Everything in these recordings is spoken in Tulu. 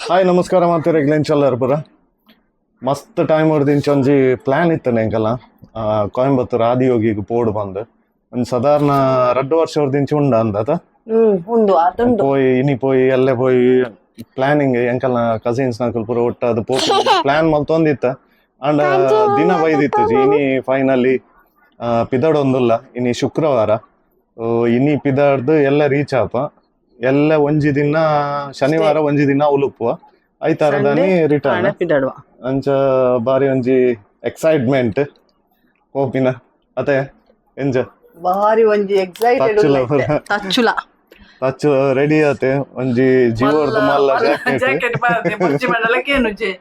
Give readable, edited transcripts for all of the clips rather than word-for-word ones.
ಹಾಯ್ ನಮಸ್ಕಾರ ಮಾತಿರ ಗ್ಲೆನ್ಚಲ್ಲರ್ ಪುರ ಮಸ್ತ್ ಟೈಮ್ ಹೊಡ್ದಿಂಚ ಒಂಜಿ ಪ್ಲ್ಯಾನ್ ಇತ್ತು ಎಂಕಲ ಕೊಯಂಬತ್ತೂರು ಆದಿಯೋಗಿಗೆ ಪೋಡು ಬಂದು ಒಂದು ಸಾಧಾರಣ ರಡ್ಡು ವರ್ಷ ಹೊಡ್ದಿಂಚ ಉಂಡ ಅಂದತ. ಉಂಡು ಆತುಂಡು. ಪೋಯಿ ಇನಿ ಪೋಯಿ ಎಲ್ಲೆ ಪೋಯಿ ಪ್ಲಾನಿಂಗ್ ಎಂಕಲ್ನ ಕಸಿನ್ಸ್ ನಕಲ್ ಪೂರ ಒಟ್ಟಾದ್ ಪೋ ಪ್ಲಾನ್ ಮಲ್ತೊಂದಿತ್ತ. ಅಂಡ ದಿನ ಬೈದಿತ್ತು. ಇನಿ ಫೈನಲಿ ಪಿದಡೊಂದುಲ್ಲ. ಇನಿ ಶುಕ್ರವಾರ. ಓ, ಇನಿ ಪಿದಾಡ್ದು ಎಲ್ಲ ರೀಚ್ ಆಪ ಎಲ್ಲ ಒಂಜಿ ದಿನ ಶನಿವಾರ ಒಂಜಿ ದಿನ ಉಲುಪುವ ಐತಾರದಾನಿ ರಿಟರ್ನ್. ಪಿದಾಡುವ. ಅಂಚ ಬಾರಿ ಒಂಜಿ ಎಕ್ಸೈಟ್ಮೆಂಟ್ ಪೋಪಿನ ಅತೆ ಎಂಜ. ಬಾರಿ ಒಂಜಿ ಎಕ್ಸೈಟೆಡ್. ತಚ್ಚುಲ ಪೂರ. ತಚ್ಚುಲ. ತಚ್ಚು ರೆಡಿ ಆತೆ ಒಂಜಿ ಜೀವರ್ದು ಮಲ್ಲ ಜಾಕೆಟ್. ಜಾಕೆಟ್ ಬಾರ್ದೆ ಬುರ್ಜಿ ಮಾಡಲಕ್ಕೆ.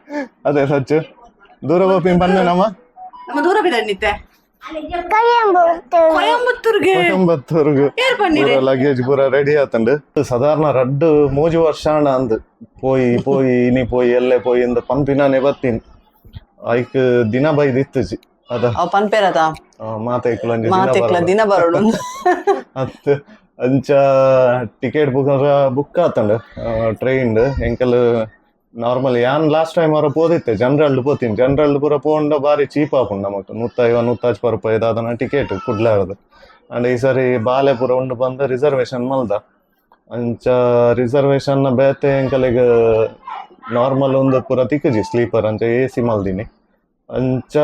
ಅದೇ ಸಚ್ಚು ದೂರ ಪೋಪಿನ ಬನ್ನೆ ನಮ್ಮ. ನಮ್ಮ ದೂರ ಬಿಡಣ್ಣಿತ್ತೆ ಕೊಯಂಬತ್ತೂರ್ಗೆ. ಕೊಯಂಬತ್ತೂರ್ಗು. ಏರ್ ಪನ್ನೀರೆ. ಪೂರ ಲಗೇಜ್ ಪೂರ ರೆಡಿ ಆತಂಡು. ಸಾಧಾರಣ ರಡ್ಡು ಮೂಜಿ ವರ್ಷ ಆಂಡ ಅಂದ್ ಪೋಯಿ ಪೋಯಿ ಇನಿ ಪೋಯಿ ಎಲ್ಲೆ ಪೋಯಿ ಇಂದ ಪಂಪಿನಾನೆ ಬತ್ತೀನಿ. ಐಕ್ ದಿನ ಬೈದಿತ್ತುಜಿ ಅದ. ಅವ್ ಪನ್ಪೇರತ. ಮಾತೈಕ್ಲ ಒಂಜಿ ದಿನ ಮಾತೆಕ್ಲ ಬರೋಡು. ದಿನ ಬರೋಡು. ಅತ್ ಅಂಚ ಟಿಕೆಟ್ ಬುಕ್ ಬುಕ್ ಆತಂಡು ಟ್ರೈನ್. ಎಂಕಲ್ ನಾರ್ಮಲ್ ಯಾನ್ ಲಾಸ್ಟ್ ಟೈಮ್ ಅವರ ಪೋದಿತ್ತೆ ಜನರಲ್ ಪೋತೀನಿ. ಜನರಲ್ ಪೂರ ಪೋಂಡ ಬಾರಿ ಚೀಪ್ ಆಪುಂಡು ನಮಕ್. 150 140 ರೂಪಾಯಿ ದಾದನ ಟಿಕೆಟ್ ಕುಡ್ಲಾರ್ದು. ಅಂಡ್ ಈ ಸರಿ ಬಾಲೆ ಪೂರ ಉಂಡು ಬಂದು ರಿಸರ್ವೇಶನ್ ಮಲ್ದ. ಅಂಚ ರಿಸರ್ವೇಶನ್ ಬೇತೆ ಎಂಕಲಿಗ್ ನಾರ್ಮಲ್ ಒಂದು ಪೂರ ತಿಕ್ಕುಜಿ ಸ್ಲೀಪರ್. ಅಂಚ ಎ ಸಿ ಮಲ್ದಿನಿ. ಅಂಚ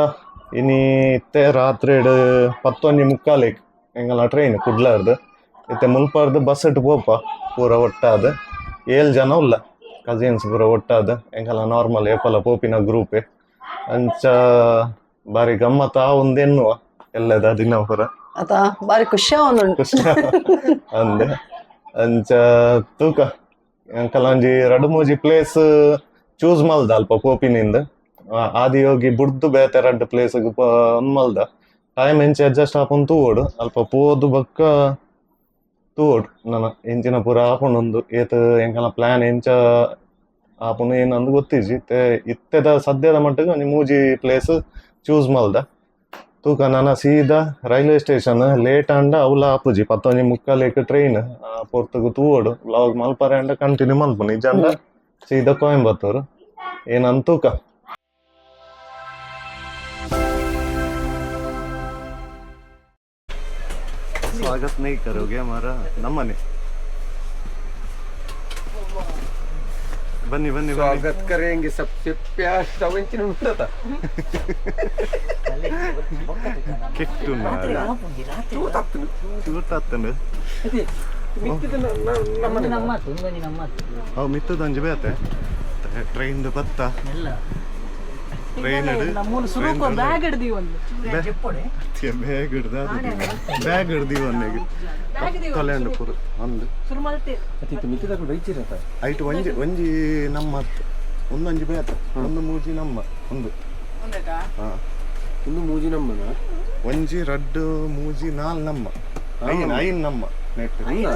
ಇನಿ ಇತ್ತೆ ರಾತ್ರಿ 10:45ಕ್ಕೆ ಎಂಗಲ ಟ್ರೈನ್ ಕುಡ್ಲಾರ್ದು. ಇತ್ತೆ ಮುಲ್ಪಾರ್ದು ಬಸ್ ಇಟ್ಟು ಪೋಪ ಪೂರ ಒಟ್ಟಾದ್. ಏಳು ಜನ ಉಲ್ಲ ಕಸಿನ್ಸ್ ಪೂರ ಒಟ್ಟಾದ್. ಎಂಕಲ ನಾರ್ಮಲ್ ಏಪಲ ಪೋಪಿನ ಗ್ರೂಪೆ. ಅಂಚ ಬಾರಿ ಗಮ್ಮತ್ ಆ ಒಂದು ಎನ್ನುವ ಎಲ್ಲದ ದಿನ ಪೂರ. ಅತ ಬಾರಿ ಖುಷಿ ಒಂದುಂಡು. ಖುಷಿ ಅಂದೆ. ಅಂಚ ತೂಕ ಎಂಕಲ ಒಂಜಿ ರಡ್ಡ್ ಮೂಜಿ ಪ್ಲೇಸ್ ಚೂಸ್ ಮಲ್ದ ಅಲ್ಪ ಪೋಪಿನಿಂದ. ಆದಿಯೋಗಿ ಬುಡ್ದು ಬೇತೆ ರಡ್ಡ್ ಪ್ಲೇಸ್ ಮಲ್ದ. ಟೈಮ್ ಎಂಚ ಅಡ್ಜಸ್ಟ್ ಆಪುಂಡು ತೂವೊಡು. ಅಲ್ಪ ಪೋದು ಬೊಕ್ಕ ತೂವೊಡು ನನ ಎಂಚಿನ ಪೂರ ಆಪುಂಡು. ಏತ್ ಎಂಕಲ್ನ ಪ್ಲಾನ್ ಎಂಚ ಆಪುಂಡು ಏನಂದು ಗೊತ್ತಿಜ್ಜಿ. ಇತ್ತೆ ಇತ್ತೆದ ಸದ್ಯದ ಮಟ್ಟಿಗೆ ಒಂಜಿ ಮೂಜಿ ಪ್ಲೇಸ್ ಚೂಸ್ ಮಲ್ದ. ತೂಕ ನನ ಸೀದಾ ರೈಲ್ವೆ ಸ್ಟೇಷನ್. ಲೇಟ್ ಆಂಡ ಅವ್ಲ ಆಪುಜಿ. 10:45ಕ್ಕೆ ಟ್ರೈನ್ ಪೊರ್ತುಗು ತೂವೊಡು. ವ್ಲಾಗ್ ಮಲ್ಪರೆ ಅಂಡ ಕಂಟಿನ್ಯೂ ಮಲ್ಪು, ನಿಜ ಅಂಡ ಸೀದಾ ಕೊಯಂಬತ್ತೂರು. ಏನಂತ ತೂಕ. स्वागत नहीं करोगे हमारा? ನಮ್ಮನೆ ಬನ್ನಿ ಬನ್ನಿ ಬನ್ನಿ. स्वागत करेंगे सबसे प्यार सवंचिन ಉಂಟದ. ಕೆಟ್ಟು ಚೂತಾಗ್ತಂಡು. ಅವು ಮಿತ್ತದ ಒಂಜಿ ಬೇತೆ ಟ್ರೈನ್ ಬತ್ತ ಟ್ರೈನ್. ಬ್ಯಾಗ್ ಹಿಡ್ದಿ ಒಂದು. ಬ್ಯಾಗ್ ಹಿಡ್ದ ಬ್ಯಾಗ್ ಹಿಡ್ದಿ ಒಂದೆಗೆ ತಲೆ ಉಂಡು ಪೂರ ಒಂದು. ಶುರು ಮಲ್ತೆ. ಐಟ್ ಒಂಜಿ ಒಂಜಿ ನಮ್ಮ ಒಂದೊಂಜಿ ಬೇತೆ ಒಂದು ಮೂಜಿ ನಮ್ಮ ಒಂದು. ಹಾ. ಒಂದು ಮೂಜಿ ನಮ್ಮನ. ಒಂಜಿ ರಡ್ಡು ಮೂಜಿ ನಾಲ್ ನಮ್ಮ ಐನ್ ಐನ್ ನಮ್ಮ ನೆಟ್ ಐನ್.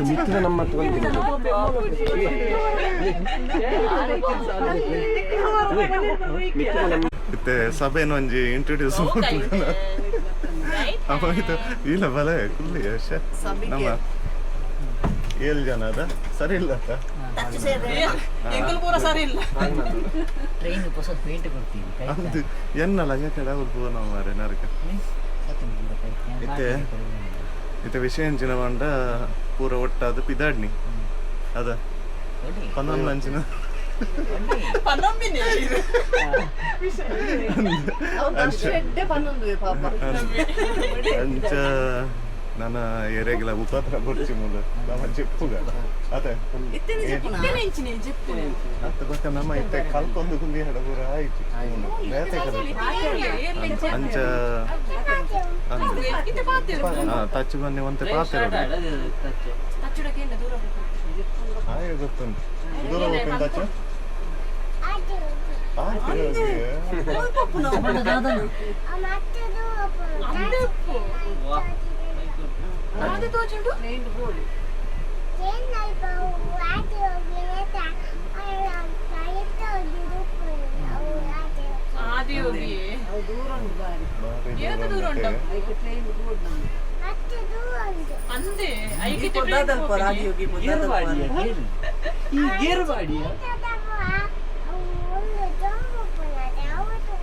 ಮಿತ್ತದ ನಮ್ಮ ಇತ್ತೆ ಸಭೆನ ಒಂಜಿ ಇಂಟ್ರೊಡ್ಯೂಸ್ ಅವಾಯ್ತು ಇಲ್ಲ ಬಲೆ ಕುಲ್ಲಿ ಅಷ್ಟೇ. ನಮ್ಮ ಏಳು ಜನ ಅದ ಸರಿ ಇಲ್ಲ ಅತ್ತ. ಎಂಕಲ್ ಪೂರ ಸರಿ ಇಲ್ಲ. ಟ್ರೈನ್ ಹೊಸ ಪೇಂಟ್ ಕೊಡ್ತೀವಿ. ಅಂದು ಎನ್ನಲ್ಲ ಕಡೆ ಅವ್ರು ನಾವು ಮಾರೆ ನರಕ. ಇತ್ತೆ ಇತ್ತೆ ವಿಷಯ ಎಂಚಿನ ಪಂಡ ಪೂರ ಒಟ್ಟಾದ ಪಿದಾಡ್ನಿ ಅದ ಪನ್ನೊಂದು ಅಂಚಿನ. ಪನ್ನೊಂಬಿನಿ. ಎಡ್ಡೆ ಪನ್ನೊಂದುವೆ ಪಾಪ. ಅಂಚ ನನ್ನ ಏರಿಯಾಗೆಲ್ಲ ಉಪದ್ರ ಬೊರ್ಚಿ ಮೂಲ ನಮ್ಮ ಚೆಪ್ಪುಗ ಅದೇ. ಇಂಚಿನ ಜಿಪ್ಪು. ಅತ್ತ ಬೊಕ್ಕ ನಮ್ಮ ಇತ್ತೆ ಕಲ್ಕೊಂದು ಕುಂದಿ ಹಡ ಪೂರ ಆಯ್ತು ಬೇತೆ ಕಡೆ. ಅಂಚ ಅಂದು ತಚ್ಚು ಬನ್ನಿ ಒಂತೆ ಪಾತ್ರೆ ಆಯ್ ಗೊತ್ತುಂಟು. ದೂರ ಹೋಗ್ತೀನಿ ತಚ್ಚು ಆಯ್ತು. ಆದಿಯೋಗಿ. ಏತ್ ದೂರ ಉಂಟು? ಅಂದೆ ಐಕಿತ ಪೊದ್ದಾದಲ್ಪ ಆದಿಯೋಗಿ ಪೊದ್ದಾದಲ್ಪ. ಈ ಗೇರ್ವಾಡಿಯ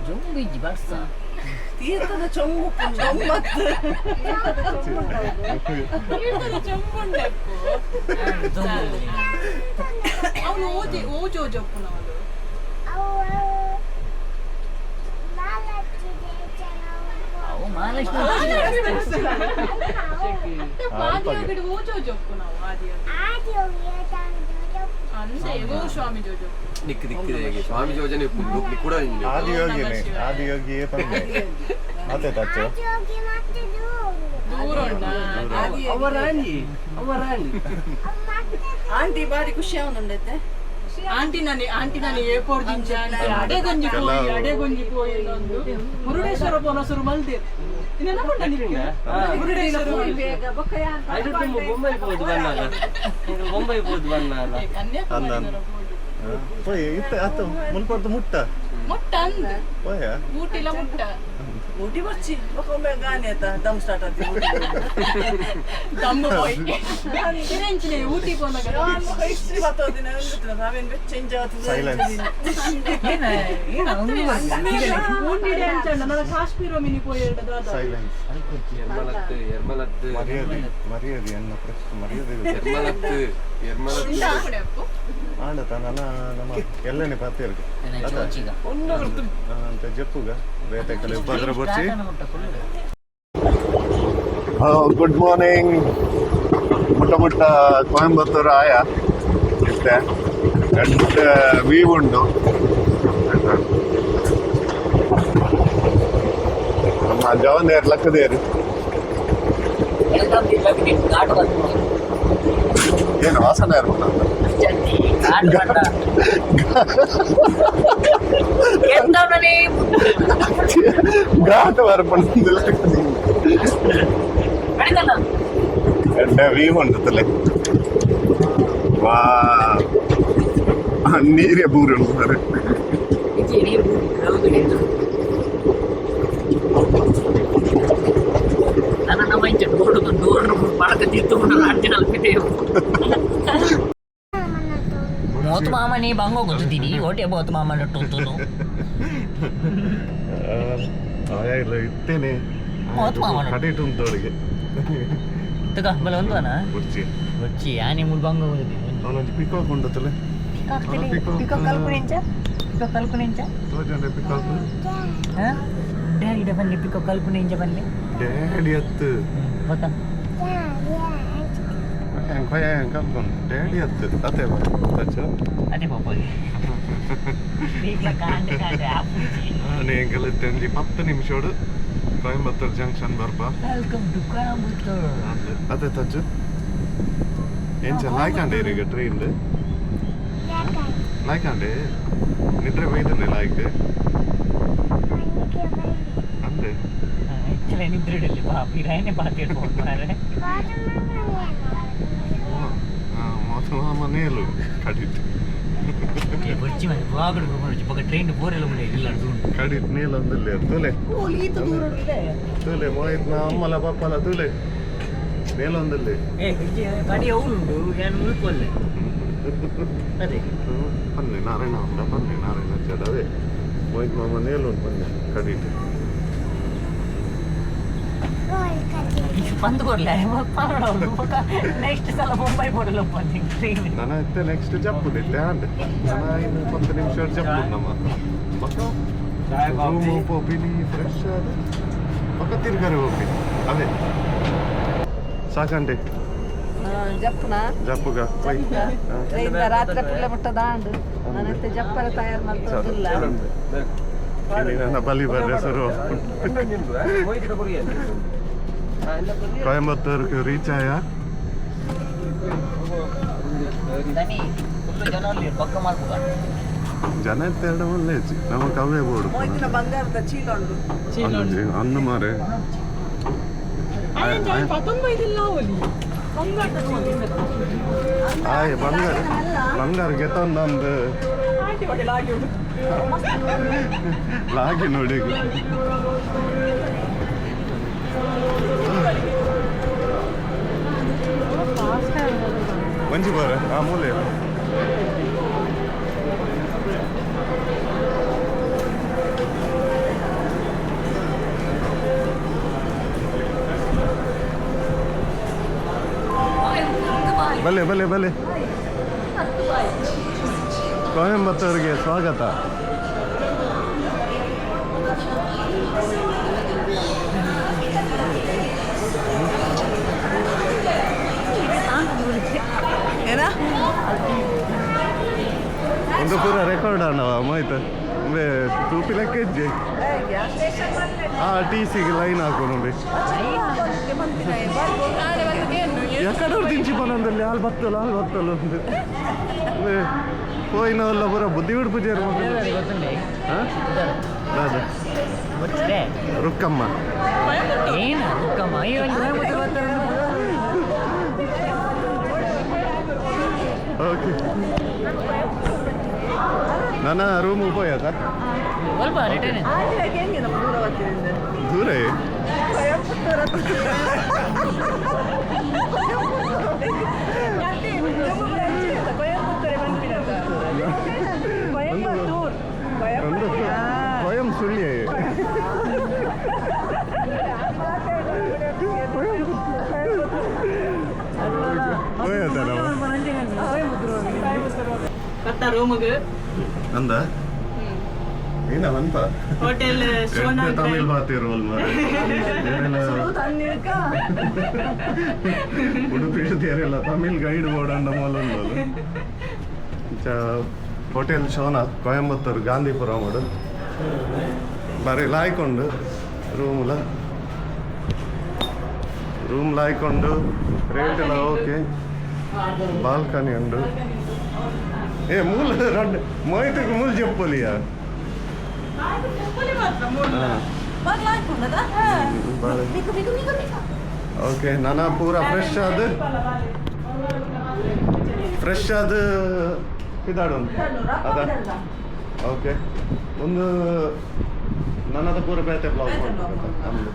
ಜೊಂಬು ಇಜ್ಜಿ ಬರ್ಸ. ತೀರ್ಥದ ಚೊಂಬು ಚೊಂಬತ್ತು. ತೀರ್ಥದ ಚೆಂಬುಂಡೆಪ್ಪು. ಜೊಂಬು. ಅವನು ಓಜಿ ಓಜೋಜಪ್ಪುನವಳು. ಅವು ಮಹಾಲಕ್ಷ್ಮಿ. ಆದಿಯೋಗಿಡು ಓಜೋಜಪ್ಪುನವು ಆದಿಯೋಗಿ. ಅಂದೆ ಗೋಸ್ವಾಮಿ ಜೋಜಪ್ಪು. ನಿಕ್ ದಿಕ್ಕಿದೆ ಹೇಗೆ ಸ್ವಾಮಿ ಯೋಜನೆ ಕೂಡ. ಆದಿಯೋಗಿನೇ, ಆದಿಯೋಗಿಯೇ ಪನ್ನೆ ಅದೇ ತಚ್ಚು. ದೂರ ಉಂಟಾ? ಅವರಾಣಿ ಅವರಾಣಿ. ಆಂಟಿ ಬಾರಿ ಖುಷಿ ಅವನುಂಡೈತೆ. ಆಂಟಿ ನಾನೇ, ಆಂಟಿ ನಾನೇ ಏಪೋರ್ ದಿಂಚ ಆಂಟಿ ಅಡೆ ಗೊಂಜಿ ಪೋಯಿ, ಅಡೆ ಗೊಂಜಿ ಪೋಯಿ. ಒಂದು ಮುರುಡೇಶ್ವರ ಪೋನ ಸುರು ಮಲ್ದೆ ನೆನಪುಂಡ ನಿಕ್ಗೆ? ಮುರುಡೇಶ್ವರ. ಬೊಂಬೈ ಬೋದು ಬನ್ನಲ್ಲ, ಬೊಂಬೈ ಬೋದು ಬನ್ನಲ್ಲ. ಕನ್ಯಾಕುಮಾರಿ ಪೋಯ್ ಇತ್ತ ಅತ್ತ ಮುಲ್ಪರ್ದು ಮುಟ್ಟ. ಮುಟ್ಟ ಅಂದ್. ಪೋಯ. ಊಟಿಲ ಮುಟ್ಟ. ಊಟಿ ಬರ್ಚಿ ಒಮ್ಮೆ ಗಾನಿ ಆತ ದಮ್ ಸ್ಟಾರ್ಟ್ ಆಯ್ತು. ದಮ್ಮ ಪೋಯ್ ತಿರೆಂಚಿನೆ ಊಟಿ ಪೋನಾಗ. ಹಿಸ್ಟ್ರಿ ಬತ್ತೋದಿನ ನಾವೇನ್ ಚೇಂಜ್ ಆಗ್ತದೆ. ಸೈಲೆನ್ಸ್. ಏನ ಏನ ಒಂದು ಊಟಿ ಡ್ಯಾನ್ಸ್ ಅಣ್ಣ ನನ್ನ ಕಾಶ್ಮೀರ ಮಿನಿ ಪೋಯ್ ದಾದ. ಸೈಲೆನ್ಸ್. ಎರ್ಮಲತ್ತು ಎರ್ಮಲತ್ತು. ಮರ್ಯಾದೆ ಮರ್ಯಾದೆ ಎನ್ನ ಪ್ರಶ್ನೆ ಮರ್ಯಾದೆ. ಎರ್ಮಲತ್ತು ಎರ್ಮಲತ್ತು. ಆಂಡತ ನನ್ನ ನಮ್ಮ ಎಲ್ಲನೇ ಪತ್ತೆ ಇருக்கு. ಚೋಚಿಗ. ಅಂತ ಜಪ್ಪುಗ ಬೇತೆ ಕಲೆ ಉಪದ್ರ ಬರ್ಚಿ. ಮುಟ್ಟ ಕುಳ್ಳು. Good morning. ಮುಟ್ಟ ಮುಟ್ಟ ಕೊಯಂಬತ್ತೂರು ಆಯ ಇತ್ತೆ. ಎಡ್ಡೆ ವೀವ್ ಉಂಡು. ನಮ್ಮ ಜವನ್ ಲಕ್ಕದೇರು. ಬೆಳಗಾವಿ ಘಾಟ್ ಬಂತು. ಏನು ವಾಸನ ಇರ್ಬೋದು ಅಂತ. ಚಟ್ನಿ ಘಾಟ್ ಬಂದ ಎಂತವನೇ. ಘಾಟ್ ಬರ್ಪಂದಿಲ್ಲ. ಬೆಳಗಲ್ಲ. ಎಡ್ಡೆ ವೀವ್ ಉಂಡು ತಲೆ. ವಾ, ನೀರೇ ಬೂರು ಉಂಡು ಮಾರ್ರೆ. ಇಜ್ಜಿ ನೀರು ಹೌದು ನಿಂತು ನನ್ನ ಮಂಚ ಡೋರ್ ಡೋರ್ ಪಡಕ ತಿತ್ತು ಅರ್ಜುನ್ ಮೋತು ಮಾಮನಿ ಬಂಗೋ ಗೊತ್ತಿದ್ದೀನಿ ಓಟೆ ಬೋತು ಮಾಮನ ಟುಂತುನು. ಆ, ಇಲ್ಲ ಇತ್ತೇನೆ. ಮೋತು ಮಾಮನ. ಕಡಿಟು ಉಂಟು ತುಕ ಬಲ ಒಂದುವನ. ಕುರ್ಚಿ. ಬಚ್ಚಿ ಆನೆ ಮುಲ್ ಬಂಗೋ ಗೊತ್ತಿದ್ದೀನಿ. ಅವನೊಂದು ಪಿಕಾಕ್ ಉಂಡತ್ತಲೆ. ಪಿಕಾಕ್ ಕಲ್ಪುನೆಂಚ? ಪಿಕಾಕ್ ಕಲ್ಪುನೆಂಚ? ತೋಜಂಡೆ ಪಿಕಾಕ್. ಡ್ಯಾಡಿ ಬನ್ನಿ, ಪಿಕಾಕ್ ಕಲ್ಪುನೆಂಚ ಬನ್ನಿ. ಡ್ಯಾಡಿ ಅತ್ತು. ಬಕ್ಕ. ಕಲ್ಕೊಂಡು ಡ್ಯಾಡಿ ಅತ್ತು ಅತ್ತೆ ತಚ್ಚು. ಅದೇ ಪಾಪಗೆ ಕಾಂಡೆ ಕಾಂಡೆ ಆಪುಜಿ. ಎಂಕಲ್ ಒಂಜಿ 10 ನಿಮಿಷೋಡು ಕೊಯಂಬತ್ತೂರ್ ಜಂಕ್ಷನ್ ಬರ್ಪ. Welcome to Coimbatore. ಅದೇ ತಚ್ಚು, ಎಂಚ ಲಾಯ್ಕಾಂಡೆ ಇರೀಗ ಟ್ರೈನ್ ಲಾಯ್ಕಾಂಡೆ ನಿದ್ರೆ ಬೈದಂಡೆ ಲಾಯ್ಕ್ ಅಂದೆ. ಆಕ್ಚುಲಿ ನಿದ್ರೆ ಪಾಪ ಇರಾಯನೆ ಪಾತಿರ್ಬೋದು ಮಾರೆ. ಮೋತ ಮಾಮ ನೇಲು ಕಡಿಟ್. ಬೊಚ್ಚಿ ಮನೆ ಬಾಗಡು ಬೊಚ್ಚಿ ಬೊಕ ಟ್ರೈನ್ ಬೋರೆಲ್ಲ ಉಂಡೆ ಇಲ್ಲ ಉಂಟು. ಕಡಿಟ್ ನೇಲೊಂದಿಲ್ಲ ತೂಲೆ ತೂಲೆ ಮೋಹಿತ್ ನಾ ಅಮ್ಮಲ ಪಪ್ಪಲ ತೂಲೆ ನೇಲೊಂದಿಲ್ಲ. ಏ ಕಡಿ ಉಂಡು ಏನು ಉಳ್ಕೊಲ್ಲೆ ಅದೇ. ಪನ್ನೆ ನಾರಾಯಣ ಉಂಡ ಪನ್ನೆ ನಾರಾಯಣ ಚಡ ಅದೇ ಮೋಹಿತ್ ಮಾಮ ನೇಲು ಪನ್ನೆ ಕಡಿಟ್. ಪಂದ್ ಕೊಡ್ಲೆ ಬೊಕ ನೆಕ್ಸ್ಟ್ ಸಲ ಬೊಂಬೈ ಬೋಡಲ್ಲ ಬಂದಿ ಟ್ರೈನ್. ನನ್ನ ಇತ್ತೆ ನೆಕ್ಸ್ಟ್ ಜಪ್ಪುದಿತ್ತೆ ಆಂಡ್ ನನ್ನ ಇನ್ನು 10 ನಿಮಿಷ ಜಪ್ಪು ನಮ್ಮ ಬೊಕ ರೂಮ್ ಪೋಪಿನಿ ಫ್ರೆಶ್ ಆದ ಬೊಕ ತಿರ್ಗರೆ ಹೋಪಿನಿ ಅದೇ ಸಾಕಂಡೆ. ಜಪ್ಪುನ. ಜಪ್ಪುಗ ಪೈ. ಟ್ರೈನ್ ರಾತ್ರಿ ಪುಳ್ಳೆ ಮುಟ್ಟ ದಾಂಡು ನಾನಂತೆ ಜಪ್ಪರ ತಯಾರು ಮಾಡ್ತದಿಲ್ಲ. ನನ್ನ ಬಲಿ ಬರ್ರೆ ಶುರು. ಕೊಯಂಬತ್ತೂರ್ಗೆ ರೀಚ್ ಆಯ. ದನಿ ಫುಲ್ ಜನ ಅಲ್ಲಿ ಪಕ್ಕ ಮಲ್ಪುಗ. ಜನ ಎರಡು ಒಳ್ಳೆ ನಮಕ್ ಅವೇ ಬೋಡು. ಮೋಯ್ತಿನ ಬಂಗಾರದ ಚೀಲ ಉಂಡು. ಅನ್ನ ಮಾರೆ. ಪತ್ತೊಂಬೈದಿಲ್ಲ ಒಲಿ ಬಂಗಾರ. ಆಯ್ ಬಂಗಾರ ಬಂಗಾರ ಗೆತ್ತೊಂದೊಂದು. ಆಂಟಿ ಒಡೆ ಲಾಗಿ ಉಂಟು. ಲಾಗಿ ನೋಡಿ. ಒಂಜಿ ಬಾರ ಆ ಮೂಲೆ. ಬಲ್ಲೆ ಬಲ್ಲೆ ಬಲ್ಲೆ, ಕೊಯಂಬತ್ತೂರಿಗೆ ಸ್ವಾಗತ. ಏನ? ಒಂದು ಪೂರ ರೆಕಾರ್ಡ್ ಅಣ್ಣವ ಮೋಯ್ತು ಒಂದೇ ತೂಪಿ ಲೆಕ್ಕ ಇಜ್ಜಿ. ಆ ಟಿ ಸಿಗೆ ಲೈನ್ ಹಾಕು ನೋಡಿ. ಎಕಡೆ ತಿಂಚಿ ಪನಂದಲ್ಲಿ ಹಾಲು ಬತ್ತಲ್ಲ, ಹಾಲು ಬತ್ತಲ್ಲ ಒಂದು ಪೋಯಿನವಲ್ಲ ಪೂರ ಬುದ್ಧಿ ಬಿಡ್ಪು ಜೇರು. ಗೊತ್ತುಂಡೆ. ಹಾಂ, ದಾದ? ಗೊತ್ತಿದೆ. ರುಕ್ಕಮ್ಮ. ಏನು ಕಮ್ಮ, ಈ ಒಂದು ಕೋಯಂಬತ್ತೂರು ಬರ್ತಾರೆ. ಓಕೆ, ನನ್ನ ರೂಮ್ ಉಪಯೋಗ. ಸ್ವಲ್ಪ ರಿಟರ್ನ್. ಹೆಂಗೆ ನಮ್ಮ ದೂರ ಬರ್ತಿದೆ? ದೂರ. ಕೊಯಂಬತ್ತೂರ್ ಕೊಯಂಬತ್ತೂರೇ ಬಂದ್ಬಿಡತ್ತ, ಕೊಯಂಬತ್ತೂರ್. ಒಂದು ಕೊಯಂ ಸುಳ್ಳಿ. ಬತ್ತ ರೂಮ್ಗೆ. ಅಂದ ಏನ ಅಂತ? ಹೋಟೆಲ್ ಸೋನಾ. ತಮಿಳ್ ಬಾತಿರೋಲ್ ಮಾರ್ರೆ. ಉಡುಪಿ ಹಿಡಿದಿರಲ್ಲ ತಮಿಳ್ ಗೈಡ್ ಬೋರ್ಡ್ ಅಂಡ ಮೂಲೊಂದು. ಹೋಟೆಲ್ ಶೋನಾ, ಕೊಯಂಬತ್ತೂರು, ಗಾಂಧಿಪುರ ಮಾಡು. ಬಾರಿ ಲಾಯ್ಕೊಂಡು ರೂಮ್ಲ, ರೂಮ್ ಲಾಯ್ಕೊಂಡು, ರೇಟ್ ಎಲ್ಲ ಓಕೆ. ಬಾಲ್ಕನಿ ಉಂಡು. ಏ ಮೂಲ ರಡ್ಡ್ ಮೊಯ್ತಕ್ಕೆ ಮೂಲ ಜಪ್ಪಲಿಯ. ಓಕೆ, ನಾನು ಪೂರ ಫ್ರೆಶ್ ಆದ, ಫ್ರೆಶ್ ಆದ ಇದಾಡು ಅದ. ಓಕೆ, ಒಂದು ನನ್ನದ ಪೂರ ಬೇತೆ ಬ್ಲಾಗ್ ಮಾಡ್ಬೇಕು ನಮ್ಮದು.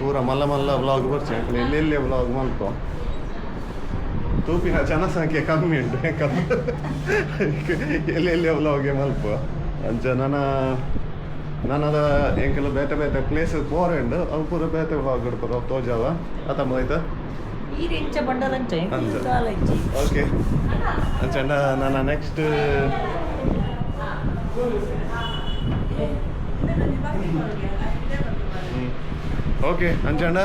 ಪೂರ ಮಲ್ಲ ಮಲ್ಲ ಬ್ಲಾಗ್ ಬರ್ಸಿ ಯಾಕಂದ್ರೆ ಎಲ್ಲೆಲ್ಲೇ ಬ್ಲಾಗ್ ಮಲ್ಕೊ. ತೂಪಿನ ಜನಸಂಖ್ಯೆ ಕಮ್ಮಿ ಉಂಟು, ಯಾಕಂದ್ರೆ ಎಲ್ಲೆಲ್ಲೇ ಬ್ಲಾಗ್ಗೆ ಮಲ್ಪ. ಅಂಚ ನನ್ನ ನನ್ನದ ಎಂಕೆಲ್ಲ ಬೇತೆ ಬೇತೆ ಪ್ಲೇಸ್ ಪೋರೆ ಉಂಡು, ಅವು ಪೂರ ಬೇತೆ ಬ್ಲಾಗ್ ಪೂರ ತೋಜಾವ ಅತ ಮೋಯ್ತ. ಈ ಎಂಚ ಬಂಡಲಂಚ. ಅಂಚ. ಓಕೆ, ಅಂಚಂಡ ನನ್ನ ನೆಕ್ಸ್ಟ್. ಓಕೆ, ಅಂಚಂಡ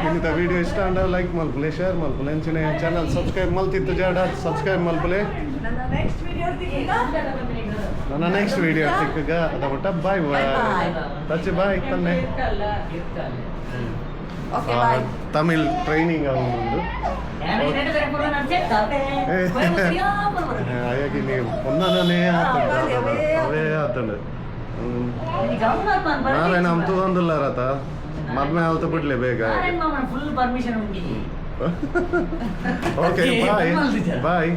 ಇನ್ನಿತ ವಿಡಿಯೋ ಇಷ್ಟ ಅಂಡ ಲೈಕ್ ಮಲ್ಪಲೆ, ಶೇರ್ ಮಲ್ಪಲೆ, ಅಂಚನೆ ಚಾನಲ್ ಸಬ್ಸ್ಕ್ರೈಬ್ ಮಲ್ತಿತ್ತು ಜಾಡ ಸಬ್ಸ್ಕ್ರೈಬ್ ಮಲ್ಪಲೆ. ನನ್ನ ನೆಕ್ಸ್ಟ್ ವಿಡಿಯೋ. ನನ್ನ ನೆಕ್ಸ್ಟ್ ವಿಡಿಯೋ ಸಿಕ್ಕಗ ಅದ ಮಟ್ಟ ಬಾಯ್ ಬಾಯ್. ಟಚ್ ಬಾಯ್ ತನ್ನೆ. Okay, bye. Tamil training ಆಗುಂಡು. ಹಾಗಾಗಿ ನೀವು ಒಂದನೇ ಆತಂಡ, ಅವೇ ಆತಂಡ. ನಾರಾಯಣ ಅಂತೂ ಒಂದಿಲ್ಲ ರಥ ಮದ್ಮೆ ಆಲ್ತ ಬಿಡ್ಲಿ ಬೇಗ. ಫುಲ್ ಪರ್ಮಿಷನ್ ಉಂಡಿ. Okay, bye bye.